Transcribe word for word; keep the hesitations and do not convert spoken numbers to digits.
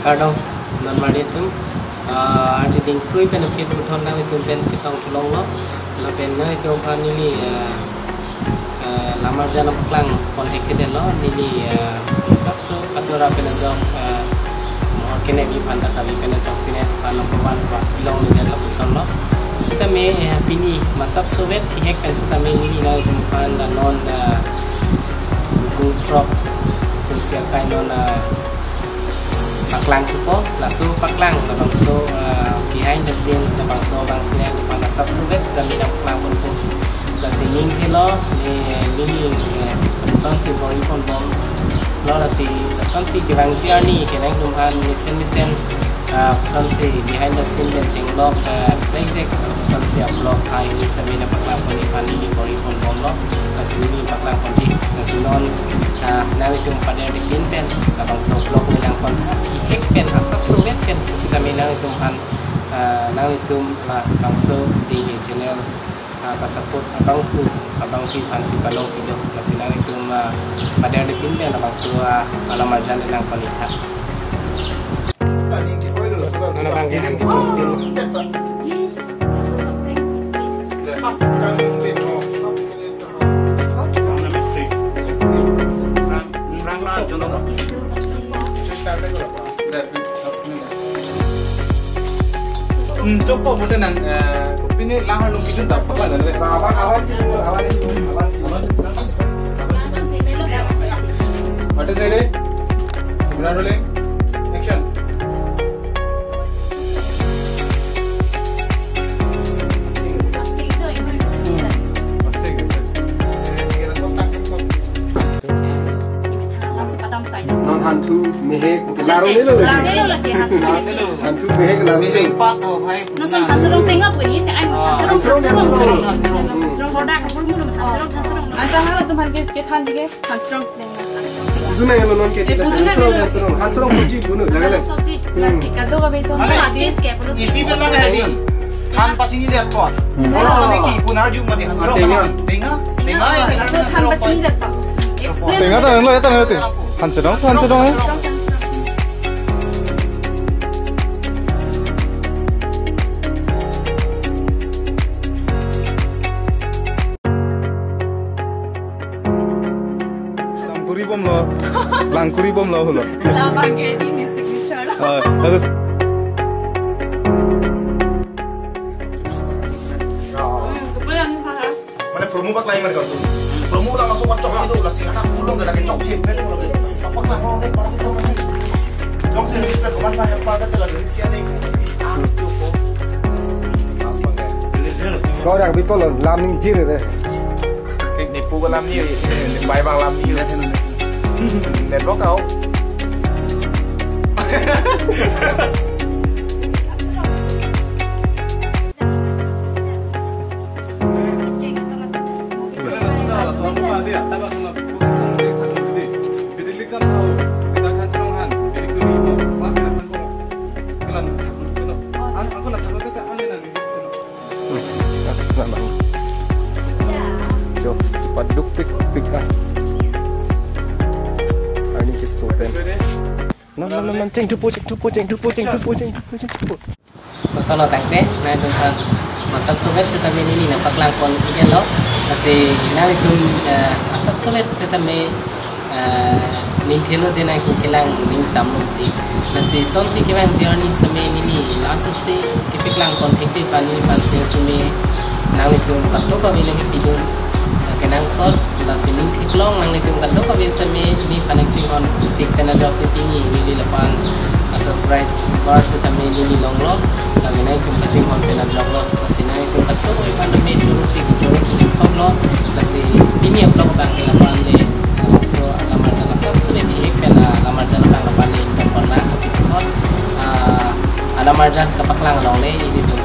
Kardom, non mari atum. Ah, arje dingkrui pen aphi puthot nanglitum pen chetong thu longlo. Lapen nanglitum aphan neli, ah, ah, lamarjan paklang pon thekthedetlo. Neli, ah, sapso katora pen ajok, ah, mo kene bi phan kata bi pen ajok sine phan number one pa ilong le detlo pusonlo. Sitame, eh, pini masapso vet thihek pen sitame neli nanglitum aphan la non, ah, gung throk sumsi akai non, ah, paklang thupo, laso paklang labangso, ah, behind the scene labangso abang sine, labang asapso vet sitame nangpaklang ponpo. Lasi ning thelo, ne neli, eh, lasonsi bor-i ponbomlo, lasi lasonsi kevangji arni ke nangtum aphan mesen mesen, ah, lasonsi behind the scene pen chenglok, eh, project, lasonsi a-vlog hai ni sitame nangpaklang ponji aphan neli bor-i ponbomlo. Lasi neli paklang ponji, lasi non, ah, nanglitum paderdepin pen labangso vlog le nangpon thihek pen asapso vet pen sitame nanglitum aphan, ah, nanglitum labangso dini channel, ah, ka-support abangphu abangpi aphansi palong pilo. Lasi nanglitum, ah, paderdepin pen labangso, ah, alamarjan le nangpon itha. Nana bang ini kita sih. Hmm, coba boleh nang, eh, pini lahar lung kijun tak apa kan? Awan, awan sih, awan sih, awan sih. What is it? Camera rolling. Action. Non hanthu mehek, larong ni lo lagi. Hanthu mehek larong ni lo. Hansrong, hansrong. Hansrong, hansrong. Anta hala tum han ke, kethan ke, hansrong. Duna yang non ke. Eh, duna hansrong, yang hansrong. Hansrong sabji duna, lagi le. Sabji, hmm. Nasi kado ka beto. Isi bilang hedi. Than pachinidetpo. Hmm. Hansrong mane ki, punarju mane hansrong. Tenga. Tenga. Tenga. Hansrong than pachinidetpo. Explain. Tenga ta lo, ya ta lo te. Hansrong, hansrong, eh. Langkuri bomlo. Langkuri bomlo hulo. Labang ke ini signature. Ah, bagus. Hmm, coba yang ini, Pak. Mane promo paklang mar kartu. Promo la masuk chok itu, lasi anak pulang dari chok chip, ben pulang dari lasi paklang mau nih para bisa mane. Jong si respect komat pa hepa kata lagi Christian nih. Kau dah bipol lam ning jir re. Nipu ko lam ni, bai bang lam ni. Network kau. Jo, cepat duk pik pik ah. Arni keso pen. Non, non, non, non, cheng thupo, cheng thupo, cheng thupo, cheng thupo, cheng thupo, cheng thupo. Masana tangte, nangtum aphan masapso vet sitame neli nangpaklang pon iklo. Lasi nanglitum, eh, asapso vet sitame, eh, ning thelo je nangtum kelang ning samlong si. Lasi sonsi kevangji arni sitame neli laso si kepaklang pon thekji pani pan je chume nanglitum kato kave nangpidun, eh, kenangsot, lasi ning theklong nanglitum kato kave sitame neli phan nangchinghon tik pen ajok si pini neli lapu-an, ah, subscriber sitame neli longlo, lasi nangtum kachinghon pen ajoklo, lasi nangtum kato kave aphan tame choro tik choro choro thoklo, lasi pini a-vlog abang ke lapu-an le, ah, so, ah, lamarjan asapso le thihek pen, ah, lamarjan abang lapu-an le nangpon lang, lasi puthot, ah, ah, lamarjan kapaklang along le ilitum